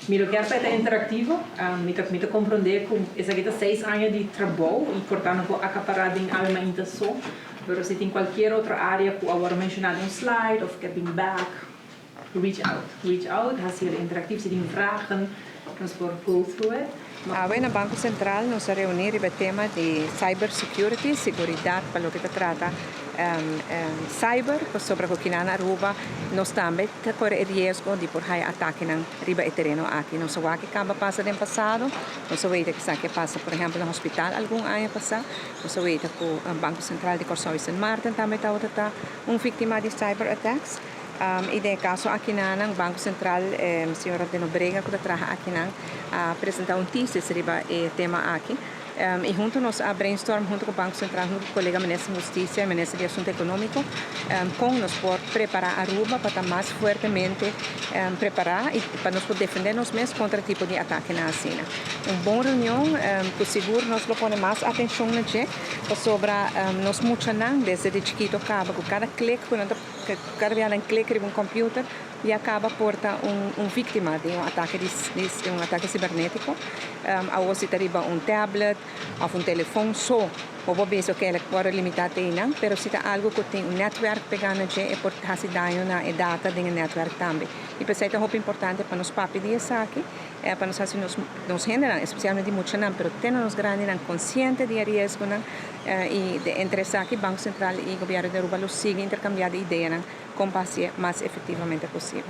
Mi lo kier pa ta interactivo, mi ta comprende cu esaki ta 6 aña di trabou y por tanto por acapara den alma so, pero si tin cualkier otro area cu awor menciona den un slide of kier bin back, reach out. Reach out, haci interactief, si tin vragen, nos por go through it. Awe na Banco Central nos a reuni riba e tema di cybersecurity, seguridad pa loke ta trata cyber, sobre cu na Aruba nos tambe ta core riesgo di por haya atake nan riba e tereno aki. Nos a wak caba pasa den pasado, nos a wak cu a pasa, por ehempel, na hospital algun aña pasa, nos a wak cu Banco Central di Corsou y Sint Maarten tambe ta un victima di cyber attacks. Y den caso aki na Banco Central, señora De Nobrega, cu ta traha aki na, a presenta un thesis riba e tema aki. Y hunto nos a brainstorm hunto cu Banco Central, hunto cu colega Minister di Husticia y Minister di Asunto Economico, con nos por prepara Aruba pa ta mas fuertemente prepara y pa nos por defende nos mes contra tipo di atake nan asina. Un bon reunion, cu sigur nos lo pone mas atencion na dje, pasobra nos muchanan desde di chikito caba, cu cada click, cu cada biaha nan click riba un computer, e caba por ta un victima di un atake cibernetico. Of si riba un tablet of un telefon so, of bo pensa cu e por limita nan, pero si ta algo cu tin un netwerk pega na dje, e por haci daño na e data den netwerk tambe. Y p'esey ta hopi importante pa nos papia di esaki, pa nos haci nos hendenan, especialmente muchanan, pero te nos grandinan consciente di riesgo nan, y entre esaki Banco Central y Gobierno di Aruba lo sigui intercambia idea con pa mas efectivamente posibel.